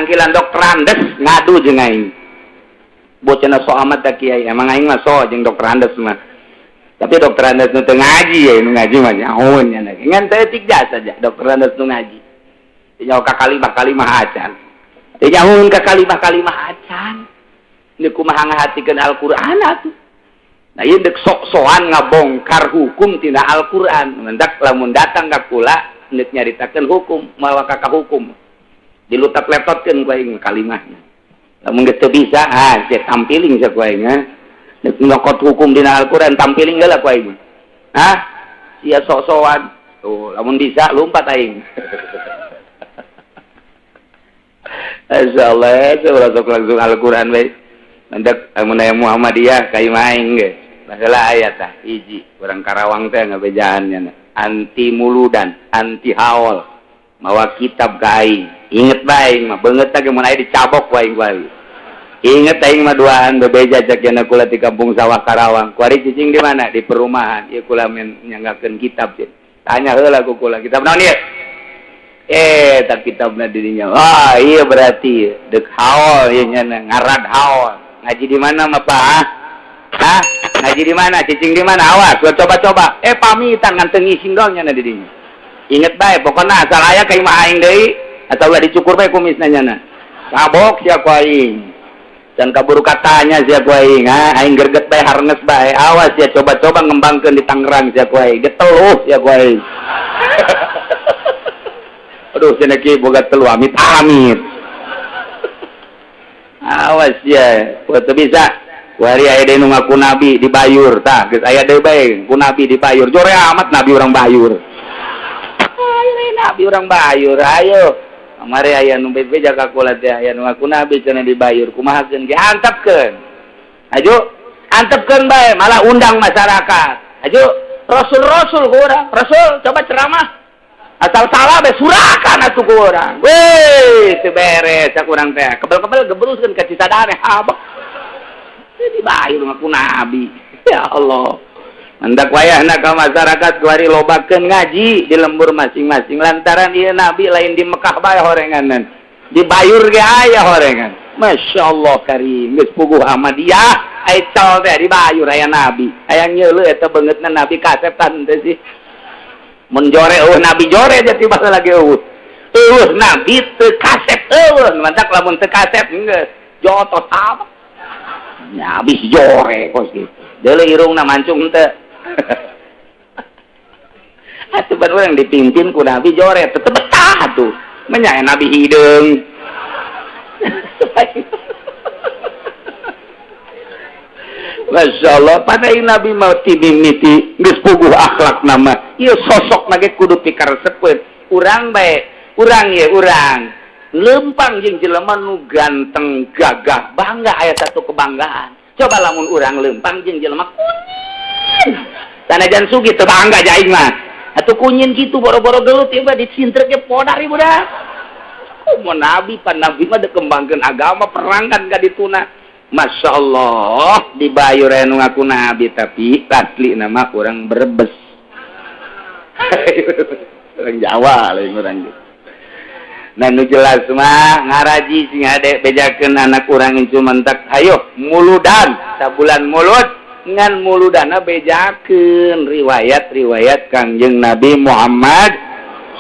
Nangkilan dokter Andes ngadu jeung aing. Bocah sok amat tak kiai, emang aing mah so jeung dokter Andes mah. Tapi dokter Andes nu teu ngaji ya, nu ngaji mah nyahoeun nya. Ngan saeutik jasa saja dokter Andes nu ngaji. Teu nyaho ka kalimah-kalimah acan. Teu nyahoeun ka kalimah-kalimah acan. Ini kumaha ngahatikeun Al-Qur'an atuh. Nah, ieu deuk sok-sokan ngabongkar hukum tina Al-Qur'an. Mendak lamun datang ka kula deuk nyaritakeun hukum, mawa ka hukum. Dilutat-letotkeun ku aing kalimahna. Lamun geus teu bisa, ah sia tampiling sia ku aing ha. Deuk nyokot hukum dina Al-Qur'an tampiling heula ku aing. Hah? Sia sok-sokan. Tuh, lamun bisa lompat aing. Insyaallah, saya sok langsung Al-Qur'an bae. Mendak lamun aya Muhammadiyah ka imah aing ge. Baheula aya tah hiji urang Karawang teh ngabejaan nya anti muludan, anti haul. Mawa kitab ka aing. Inget bae aing mah beungeut ge mun aya dicabok ku aing bae. Inget aing mah duaan bebeja cek cenah kula di kampung sawah Karawang. Kuari cicing di mana? Di perumahan. Ieu kula men nyanggakeun kitab cek. Tanya heula ku kula, kitab naon ieu? Eh, tak kitabna dirinya. Wah, iya berarti dek haul ieu nya ngarad haul. Ngaji di mana mah Pak? Hah? Ngaji di mana? Cicing di mana? Awas, gua coba-coba. Eh, pamitan ngan teu ngising doang nya di dinya. Inget bae pokona asal aya ka imah aing deui atau ulah dicukur bae kumisna nya. Kabok sia ku aing. Dan kaburu katanya sia ku aing, ha? Aing gerget bae harnes bae. Awas sia coba-coba ngembangkeun di Tangerang sia ku aing. Geteluh sia ku aing. Aduh, cenah kieu boga telu amit-amit. Awas ya, teu bisa. Wari aya deui nu ngaku nabi di Bayur, tah geus aya deui bae ku nabi di Bayur. Jore amat nabi urang Bayur. Ayo nabi urang Bayur, ayo. Kamari aya nu bebeja ka kula teh aya nu ngaku nabi cenah di Bayur. Kumahakeun ge antepkeun. Ayo antepkeun bae, malah undang masyarakat. Ayo rasul-rasul ku urang. Rasul coba ceramah. Asal salah be surakan atuh ku urang. Weh, teu beres ku urang teh. Kebel-kebel geberuskeun ka Cisadane habak. Di Bayur ngaku nabi. Ya Allah. Mendak wayahna ka masyarakat kuari lobakeun ngaji di lembur masing-masing lantaran ieu nabi lain di Mekah bae horenganan. Di Bayur ge aya horengan. Masya Allah karim geus puguh Ahmadiyah ai cal teh di Bayur aya nabi. Aya nyeuleuh eta beungeutna nabi kasep tan teh sih. Mun jore eueuh nabi jore jadi baheula lagi eueuh. Eueuh nabi teu kasep eueuh, mantak lamun teu kasep geus jotos apa. Ya habis jore kos gitu. Deuleu irungna mancung henteu. Atuh ban urang dipimpin ku nabi jore tetep betah atuh. Menya nabi hideung. Masya Allah, pada nabi mau timimiti geus puguh akhlak nama. Ieu sosok nage kudu pikaresepeun. Urang bae, urang ye urang. Lempang jeung jelema nu ganteng gagah, bangga aya satu kebanggaan. Coba lamun urang lempang jeung jelema kunyin. Sanajan sugih teu bangga ja aing mah. Atuh kunyin kitu boro-boro gelut ieu mah disintrek ge podar ieu budak. Kumaha nabi pan nabi mah dikembangkeun agama perang kan ka dituna. Masya Allah di Bayur anu ngaku nabi tapi asli nama orang Brebes. Orang Jawa lain orang gitu. Nah nu jelas mah ngaraji sing ade bejakeun anak urang incu mentak ayo muludan sabulan mulut ngan muludana bejakeun riwayat-riwayat Kangjeng Nabi Muhammad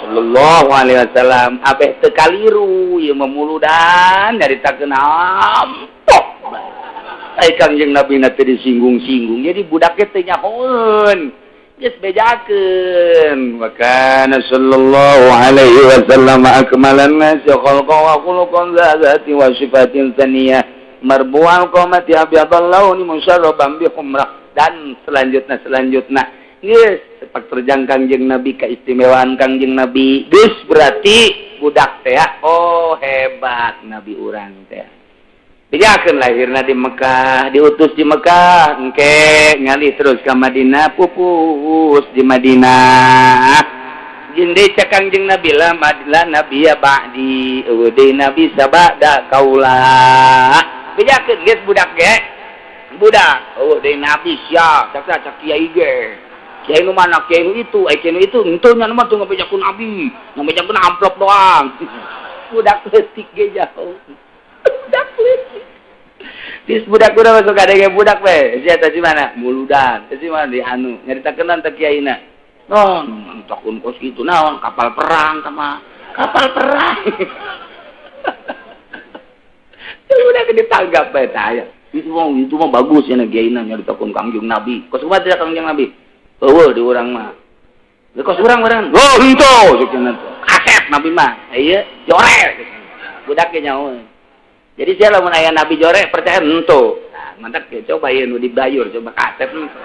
sallallahu alaihi wasallam abeh teu kaliru ieu mah muludan nyaritakeun ampok. Ai Kangjeng Nabi na teu disinggung-singgung jadi budaknya teu nyahoeun geus bejakeun. Wa kana sallallahu alaihi wasallam akmalan nasi khalqan wa khuluqan dzati wa sifatin tsaniyah marbu'al qamati abyadal launi musyarraban bi humrah dan selanjutnya geus sepak terjang Kangjeng Nabi keistimewaan Kangjeng Nabi geus berarti budak teh oh hebat nabi urang teh. Bejakeun lahirna di Mekah, diutus di Mekah, engke ngalih terus ke Madinah, pupus di Madinah. Jeung deui cek Kangjeng Nabi la madla nabiyya ba'di, eueuh deui nabi sabada kaula. Bejakeun geus budak ge. Budak, eueuh deui nabi sia, cak cak kiai ge. Kiai nu mana, kiai nu itu, ai kiai nu itu, henteu nya mah teu ngabejakeun nabi, ngabejakeun amplop doang. Budak leutik ge jauh. Budak leutik. Dis budak udah masuk ada budak we. Sia tadi mana? Muludan. Tadi mana di anu nyaritakeun teh kiaina. Oh, takun kos kitu naon kapal perang sama kapal perang. Udah ditanggap bae tah aya. Itu mah bagus ya kiaina nyaritakeun Kangjeng Nabi. Kos kumaha tidak Kangjeng Nabi? Eueuh di urang mah. Kos urang urang. Oh, henteu cenah. Kasep Nabi mah. Ieu jore. Budak ge nyaho. Jadi sia lamun aya Nabi jore percaya henteu. Nah, mantap ge coba ieu nu dibayur coba kasep henteu.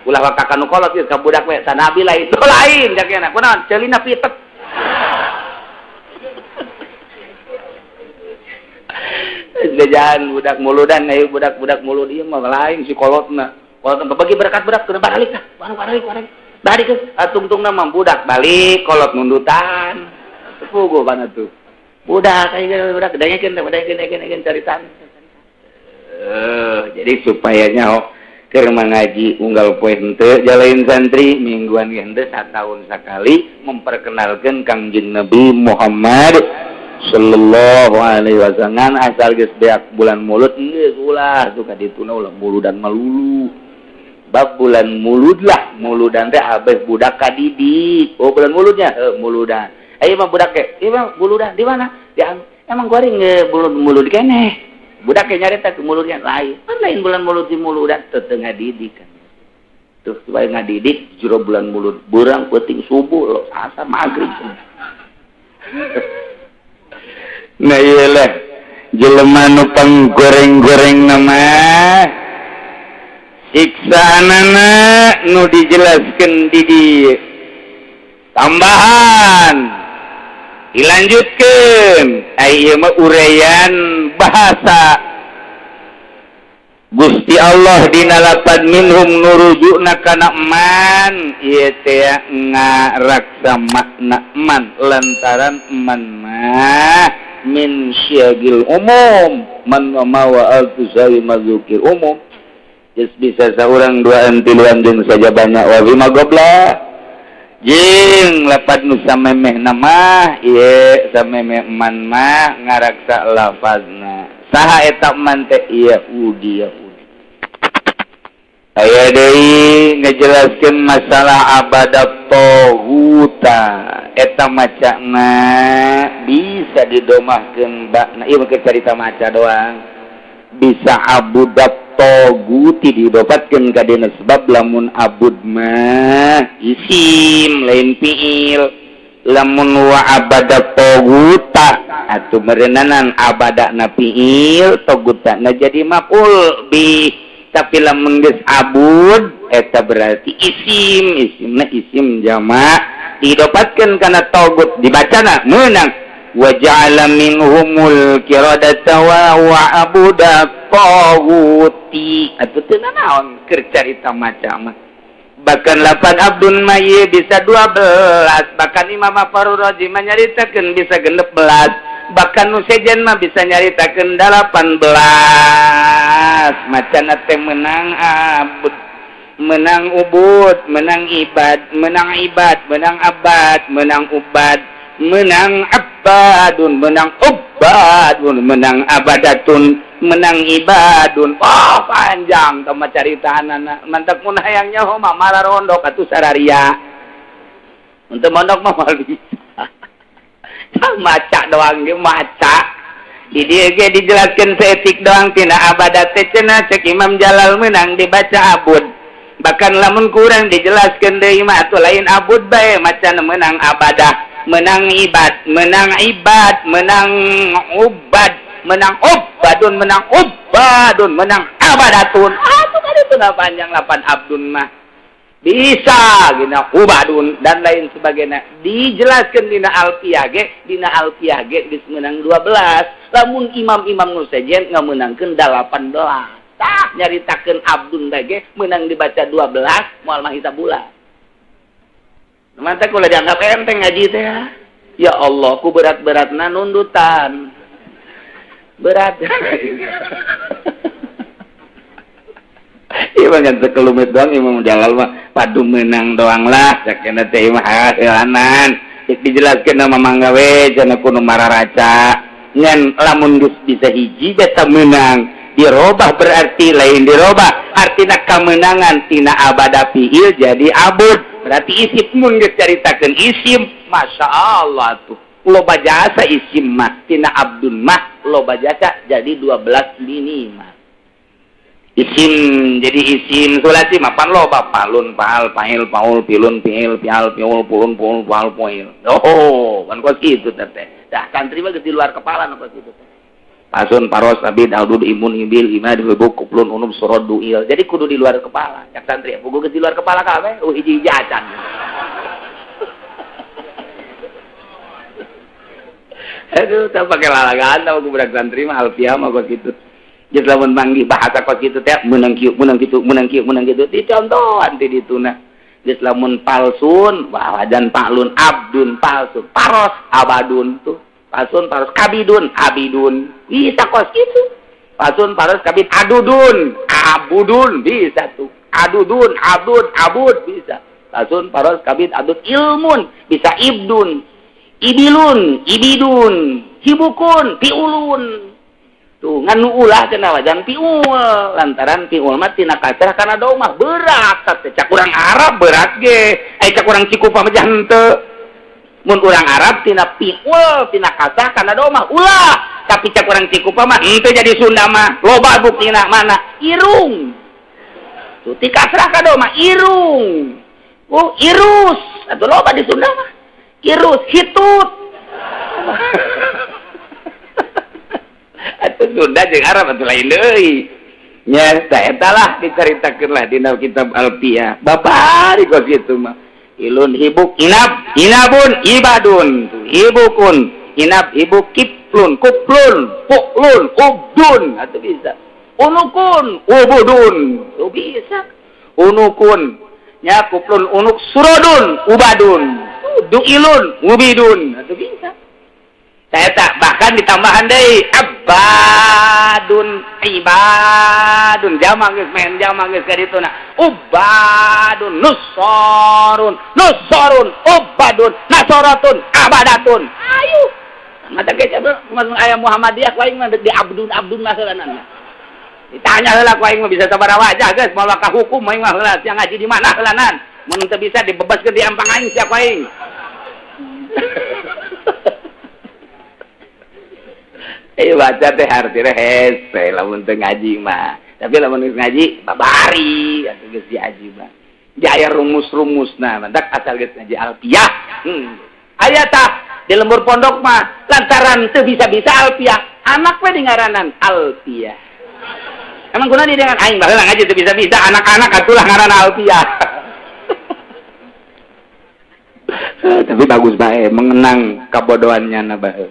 Ulah waka kanu kolot ieu ka budak we, ta Nabi lain. Itu lain jakena. Kunaon? Ceulina pitet. Jajan budak muludan ayo budak-budak mulud ieu mah lain si kolotna. Kolotna bagi berkat-berat kudu balik tah. Balik balik. Balik atungtungna mah budak balik kolot nundutan. Puguh kana tuh. Budak aya budak danyakeun danyakeun caritaan. Jadi supaya nyaho keur ngaji unggal poe henteu jalain santri mingguan ge henteu satahun sakali memperkenalkeun Kangjeng Nabi Muhammad sallallahu alaihi wasallam asal geus beak bulan mulud geus ulah tuh ka dituna ulah muludan malulu bab bulan mulud lah muludan teh abeh budak kadidik. Oh bulan muludnya muludan ayo mah budak ge ieu mah muludan di mana di emang goreng bulan mulud keneh budak ge nyarita ke muludnya lain kan lain bulan mulud di muludan teu ngadidik kan tuh supaya ngadidik jero bulan mulud beurang peuting subuh lo asa magrib. Nah iyalah jelema nu panggoreng-goreng nama siksaanana nu dijelaskeun di dieu tambahan dilanjutkeun ai ieu mah uraian bahasa Gusti Allah dina lapad minhum nurujukna kana man ieu teh ngaraksa makna man lantaran man mah min syagil umum man ma wa altusawi mazukir umum geus bisa saurang duaan tiluan jeung saja banyak wa bima gobla jeung lapad nu samemeh nama ieu samemeh man mah ngaraksa lafazna saha eta man teh Yahudi Yahudi. Aya deui ngajelaskeun masalah abadat toghuta eta macana bisa didomahkeun bakna ieu mah carita maca doang bisa abudat toguti didopatkeun ka dina sebab lamun abud mah isim lain fiil lamun wa abada toguta atuh meureunanan abadana fiil togutana jadi maf'ul bih tapi lamun geus abud eta berarti isim isimna isim jamak didopatkeun kana togut dibacana meunang wa ja'ala minhumul qiradata wa abuda taguti atuh teu nanaon keur carita maca mah bahkan lapan abdun mah ieu bisa 12 bahkan Imam Fahrurrazi mah nyaritakeun bisa 16 bahkan nu sejen mah bisa nyaritakeun 18 macana teh menang abud menang ubud menang ibad menang ibad menang abad menang ubad menang abadun menang ubadun menang abadatun menang ibadun. Oh panjang tama caritaanana mantap mun hayang nyaho mah mararondok atuh sararia untuk mondok mah moal bisa maca doang ge maca di dieu ge dijelaskeun saeutik doang tina abadat teh cenah cek Imam Jalal menang dibaca abud bahkan lamun kurang dijelaskeun deui mah atuh lain abud bae macan menang abadah menang ibad menang ibad menang ubad menang ubadun menang ubadun menang abadatun atuh kan itu panjang lapan abdun mah bisa gina ubadun dan lain sebagainya dijelaskan dina alfiyah ge dina alfiyah ge geus meunang 12 lamun imam-imam nu sejen ngamenangkeun 18 tah nyaritakeun abdun bae ge meunang dibaca 12 moal mah hisab bulan. Mantap ulah dianggap enteng ngaji teh ya. Ya Allah, ku berat-beratna nundutan. Berat. Ieu mah ngan sekelumit doang Imam Jalal mah padu menang doang lah sakena teh mah hasilanan. Cek dijelaskeun nama mangga we cenah kudu mararaca. Ngan lamun geus bisa hiji beta menang. Dirobah berarti lain dirobah. Artina kamenangan tina abada fiil jadi abud. Berarti isim mun geus caritakeun isim, Masya Allah tuh. Loba jasa isim mah tina abdun mah loba jasa jadi 12 lini mah. Isim jadi isim sulasi mapan loba palun paal pail paul pilun piil pial piul pulun pul paal poil. Oh, kan kos kitu teh. Dah santri mah geus di luar kepala nu kos kitu teh. Pasun paros abid aldud imun ibil imad hubuk kuplun unum surod duil. Jadi kudu di luar kepala. Cak santri pugu geus di luar kepala kabeh, hiji-hiji acan. Aduh, tak pakai lalagaan tau budak santri mah alfiah mah kos kitu. Geus lamun manggih bahasa kos kitu teh meunang kieu, meunang kitu, meunang kieu, meunang kitu dicontohan ti dituna. Geus lamun palsun, wajan palun, abdun palsun, paros abadun tuh. Palsun paros kabidun, abidun. Bisa kos kitu. Palsun paros kabid adudun, abudun bisa tuh. Adudun, abdun, abud bisa. Palsun paros kabid adud ilmun, bisa ibdun. Ibilun, ibidun, hibukun, piulun. Tuh ngan nu ulah cenah wajan piul lantaran piul mah tina kasrah kana domah berat teh cak urang Arab berat ge. Ai cak urang Cikupa mah henteu. Mun urang Arab tina piul tina kasrah kana domah ulah, tapi cak urang Cikupa mah henteu jadi Sunda mah loba buktina mana irung. Tuh ti kasrah ka domah irung. Oh irus atuh loba di Sunda mah. Irus hitut. Atuh Sunda jeung Arab atuh lain deui. Nya eta lah dicaritakeun lah dina kitab Alfiah. Babari kos kitu mah. Ilun hibuk inab, inabun ibadun, hibukun, inab hibuk kiplun, kuplun, puklun, ubdun atuh bisa. Unukun, ubudun, tuh bisa. Unukun nya kuplun unuk surodun, ubadun. Duilun, ubidun, atau bisa. Saya tak bahkan ditambahan deui abadun, ibadun, jamak geus main jamak geus ka dituna. Ubadun, nusarun, nusarun, ubadun, nasaratun, abadatun. Ayo. Mata ge masuk aya Muhammadiyah ku aing mah di abdun abdun mah heulanan. Ditanya heula ku aing mah bisa sabaraha wajah geus moal ka hukum aing mah heula sia ngaji di mana heulanan. Mun teu bisa dibebaskeun di ampang aing sia ku aing. Baca teh artina hese lamun teu ngaji mah. Tapi lamun geus ngaji babari atuh geus diaji mah. Jaya rumus-rumusna mantak asal geus ngaji alfiah. Aya tah di lembur pondok mah lantaran teu bisa-bisa alfiah, anak we di ngaranan alfiah. Emang kuna di dengan aing baheula ngaji teu bisa-bisa anak-anak atulah ngaranna alfiah. Tapi bagus bae mengenang kabodohannya na bae.